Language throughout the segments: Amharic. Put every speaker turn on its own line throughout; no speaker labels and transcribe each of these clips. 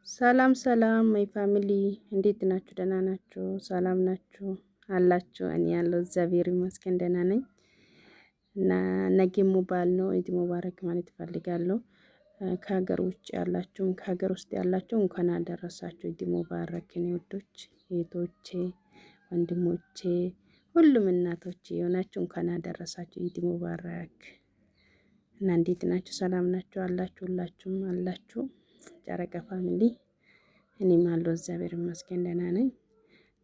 ሰላም ሰላም my family እንዴት ናችሁ? ደህና ናችሁ? ሰላም ናችሁ አላችሁ? እኔ ያለው እግዚአብሔር ይመስገን ደህና ነኝ። እና ነገ በዓል ነው፣ ኢድ ሙባረክ ማለት እፈልጋለሁ። ከሀገር ውጭ ያላችሁም ከሀገር ውስጥ ያላችሁ እንኳን አደረሳችሁ። ኢድ ሙባረክ የኔ ውዶች፣ እህቶቼ፣ ወንድሞቼ፣ ሁሉም እናቶቼ የሆናችሁ እንኳን አደረሳችሁ። ኢድ ሙባረክ። እና እንዴት ናችሁ? ሰላም ናችሁ አላችሁ? ሁላችሁም አላችሁ ጨረቃ family እኔም አለሁ እግዚአብሔር ይመስገን ደህና ነኝ።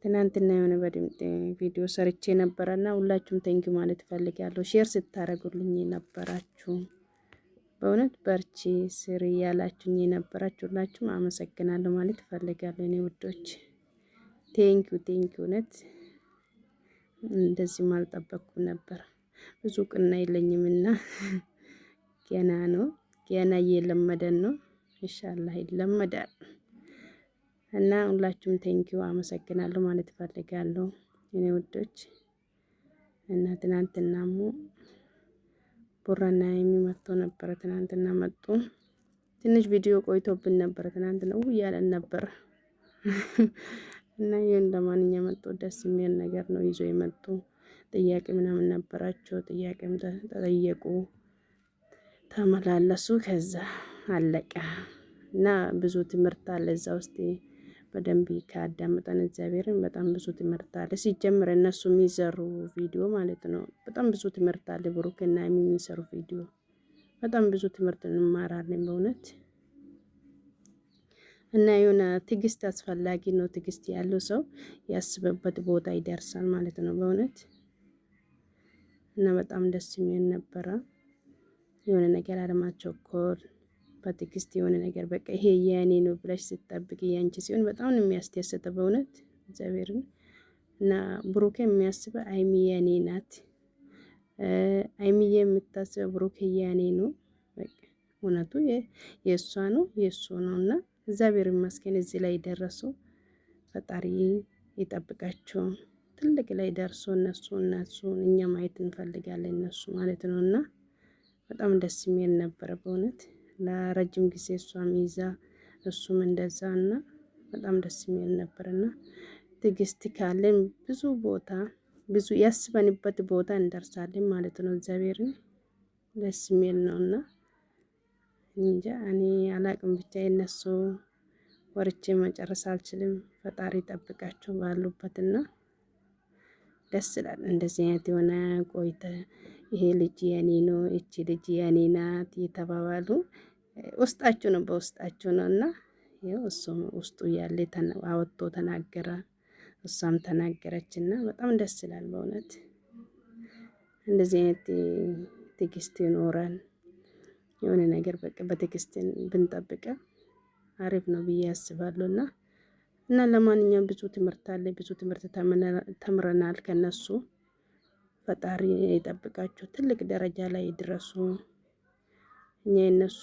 ትናንትና የሆነ በድምጥ ቪዲዮ ሰርቼ ነበረና ሁላችሁም thank you ማለት እፈልጋለሁ። share ስታደርጉልኝ የነበራችሁ በእውነት በርቺ ስሪ እያላችሁኝ የነበራችሁ ሁላችሁም አመሰግናለሁ ማለት እፈልጋለሁ። እኔ ውዶች thank you thank you። እውነት እንደዚህም አልጠበቅኩም ነበር። ብዙ ቅና የለኝምና ገና ነው፣ ገና እየለመደን ነው። ኢንሻአላህ ይለመዳል። እና ሁላችሁም thank you አመሰግናለሁ ማለት እፈልጋለሁ የኔ ውዶች። እና ትናንትናሙ ቡራና ሀይሚ መጥቶ ነበረ። ትናንትና መጡ። ትንሽ ቪዲዮ ቆይቶብን ነበረ። ትናንትና ውይ እያለን ነበር። እና ይህን ለማንኛውም መጡ። ደስ የሚል ነገር ነው ይዞ የመጡ። ጥያቄ ምናምን ነበራቸው። ጥያቄም ተጠየቁ፣ ተመላለሱ። ከዛ አለቀ። እና ብዙ ትምህርት አለ እዛ ውስጥ በደንብ ካዳመጠን እግዚአብሔርን በጣም ብዙ ትምህርት አለ። ሲጀምር እነሱ የሚሰሩ ቪዲዮ ማለት ነው። በጣም ብዙ ትምህርት አለ። ብሩክና የሚሰሩ ቪዲዮ በጣም ብዙ ትምህርት እንማራለን በእውነት። እና የሆነ ትግስት አስፈላጊ ነው። ትግስት ያለው ሰው ያስበበት ቦታ ይደርሳል ማለት ነው በእውነት። እና በጣም ደስ የሚል ነበረ። የሆነ ነገር አለማቸኮል በትዕግስት የሆነ ነገር በቃ ይሄ የኔ ነው ብለሽ ስትጠብቂ ያንቺ ሲሆን በጣም ነው የሚያስደስተው በእውነት እግዚአብሔርን። እና ብሩኬ የሚያስበው አይሚ የኔ ናት፣ አይሚዬ የምታስበው ብሩኬ የኔ ነው። በቃ እውነቱ የእሷ ነው የእሱ ነው። እና እግዚአብሔር ይመስገን እዚህ ላይ ደረሱ። ፈጣሪ ይጠብቃቸው። ትልቅ ላይ ደርሶ እነሱ እኛ ማየት እንፈልጋለን እነሱ ማለት ነው። እና በጣም ደስ የሚል ነበረ በእውነት። ለረጅም ጊዜ እሷም ይዛ እሱም እንደዛ እና በጣም ደስ የሚል ነበርና ትዕግስት ካለን ብዙ ቦታ ብዙ ያስበንበት ቦታ እንደርሳለን ማለት ነው። እግዚአብሔርን ደስ የሚል ነውና እንጃ እኔ አላቅም። ብቻ የነሱ ወርቼ መጨረስ አልችልም። ፈጣሪ ጠብቃቸው ባሉበትና ደስ ይላል። እንደዚህ አይነት የሆነ ቆይተ ይሄ ልጅ የኔ ነው፣ እቺ ልጅ የኔ ናት እየተባባሉ ውስጣችሁ ነው በውስጣችሁ ነው። እና ይኸው እሱም ውስጡ ያለ አወጥቶ ተናገረ፣ እሷም ተናገረች። እና በጣም ደስ ይላል በእውነት እንደዚህ አይነት ትዕግስት ይኖራል። የሆነ ነገር በቃ በትዕግስት ብንጠብቀ አሪፍ ነው ብዬ አስባለሁ። እና ለማንኛውም ብዙ ትምህርት አለ፣ ብዙ ትምህርት ተምረናል ከነሱ። ፈጣሪ ይጠብቃቸው፣ ትልቅ ደረጃ ላይ ይድረሱ። እኛ የነሱ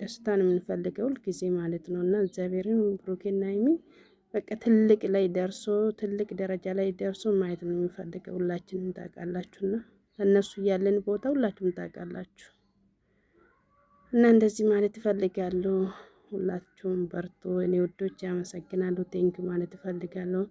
ደስታን የምንፈልገው ሁልጊዜ ማለት ነው። እና እግዚአብሔርን ብሩኬና ሀይሚ በቃ ትልቅ ላይ ደርሶ ትልቅ ደረጃ ላይ ደርሶ ማየት ነው የምንፈልገው። ሁላችንም ታውቃላችሁና እነሱ ያለን ቦታ ሁላችሁም ታውቃላችሁ። እና እንደዚህ ማለት እፈልጋለሁ። ሁላችሁም በርቱ። እኔ ውዶች ያመሰግናለሁ። thank ማለት እፈልጋለሁ።